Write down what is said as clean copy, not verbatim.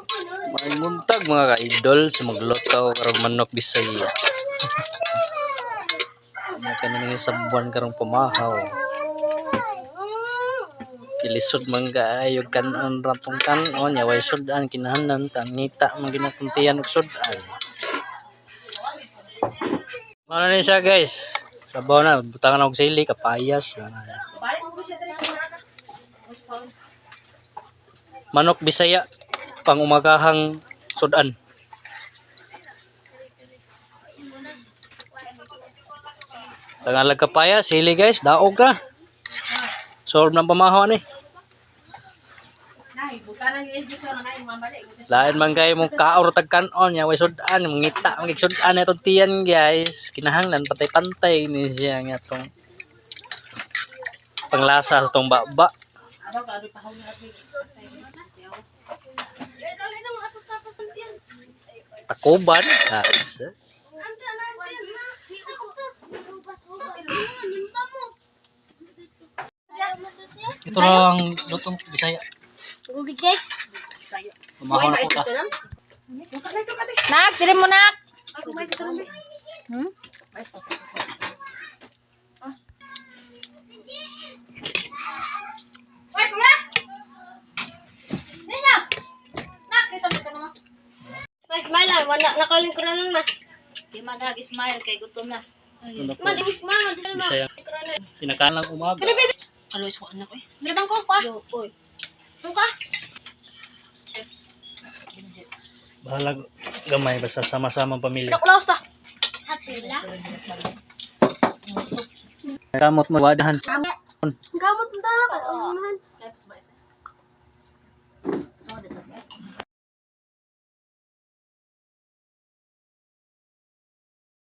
Maayong buntag, mga ka-idol, sa magluto karong manok Bisaya. Ano kani mga sa buwan karong pamahaw. Kilisod man kaayo kanon ratong kanon nya way sud-an, kinahanglan pangita man ginakuntian og sud-an. Mao na ni siya, guys. Sabaw na, butangan og sili, kapayas. Ano. Manok Bisaya pang umagahang sudan. Tangalag kapaya, sili, guys, daog na. Solve ng pamahaw ni. Lain man kayo mong kaor tag kanon nya way sudan, mangita man sudan na itong tiyan, guys. Kinahanglan pantay-pantay ni siya nga tong panglasa sa tong baba. Takuban. Ah, ito lang lutong Bisaya. Pamahaw na po ta. Nak, dili mo, nak. Hoy, kuya. Ninya. Nak, kita mo ka. Mas smile lang, wala nakalingkuran nun ma. Di man nag-smile kay gutom na. Ito na po. Ma, di ma, ma, di ma. Bisaya. Kinakain lang umaga. Alo ko anak eh. Ano ko pa? Oy. Ano ka? Bahala gamay basta sama-sama ang pamilya. Nakulaos ta. Hatila. Kamot mo wadahan. Gamot na ka.